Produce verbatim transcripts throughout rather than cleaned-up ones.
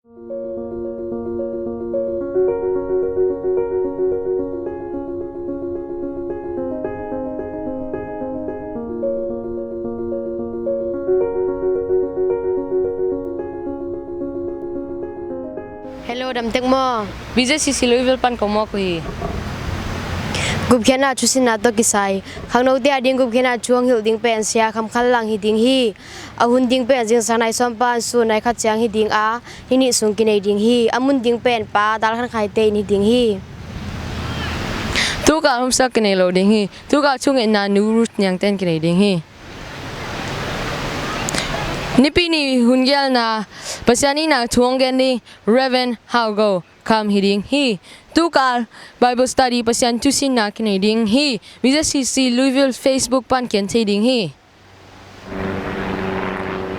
Hello, dam tek maw? B J C C Louisville pan ko mawk uh hi. Gupkhiatna thusinna tawh kisai khangnote ading gupkhiatna thu hong hilh ding pen Sia Kham Khan Lang hi ding hi. A hun ding pen zingsang nai sawm pan sun nai khat ciang hi ding a, ni nih sung kinei ding hi. A mun ding pen Pa Dal Khan Khai te in hi ding hi. Tukal hopsa kinei lo ding hi. Tukal thungetna Nu Ruth Niang ten kinei ding hi. Nipi ni hun gelna Pasian itna thu hong gen ding Reverend Hau Go Kham hi ding hi. Tukal Bible study Pasian thusinna kinei ding hi. B J C C Louisville Facebook pan kian thei ding hi.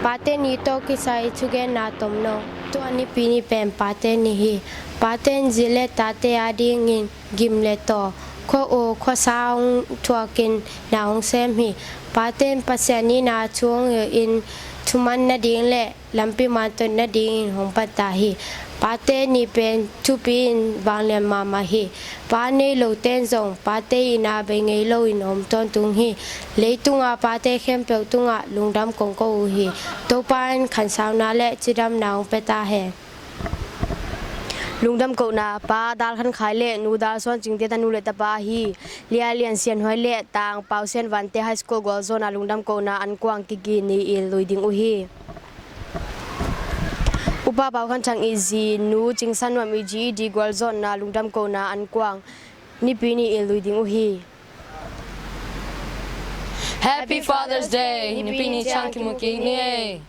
Pate ni tawh kisai thugenna tomno. Tua nipi ni pen Pate ni hi. Pate in zi le tate adingin gim le taw, khua u khua sa hong thuakin na hong sem hi. Pate in Pasian itna thu hong hilhin thuman nading le lampi mantot nadingin hong pata hi. Pate ni pen thupi in vanglian mahmah hi. Pa nei lo ten zong Pate itna bei ngei loin om tawntung hi. Leitunga pate khempeuh tungah lungdam kong ko uh hi. Topa in khansauna le cidamna hong pia ta hen. Lungdam kohna, Pa Dal Khan Khai le Nu Dal Suan Cing te tanu le tapa hi. Lia Lian Sian Huai le Tang Pau Sian Van te High School gualzawhna lungdam kohna an kuang kiki ni in lui ding uh hi. Upa Pau Khan Thang i zi Nu Cing San Nuam i G E D gualzawhna lungdam kohna an kuang nipi ni in lui ding uh hi. Happy Father's Day. Nipi ni ciang kimu kik ni ei.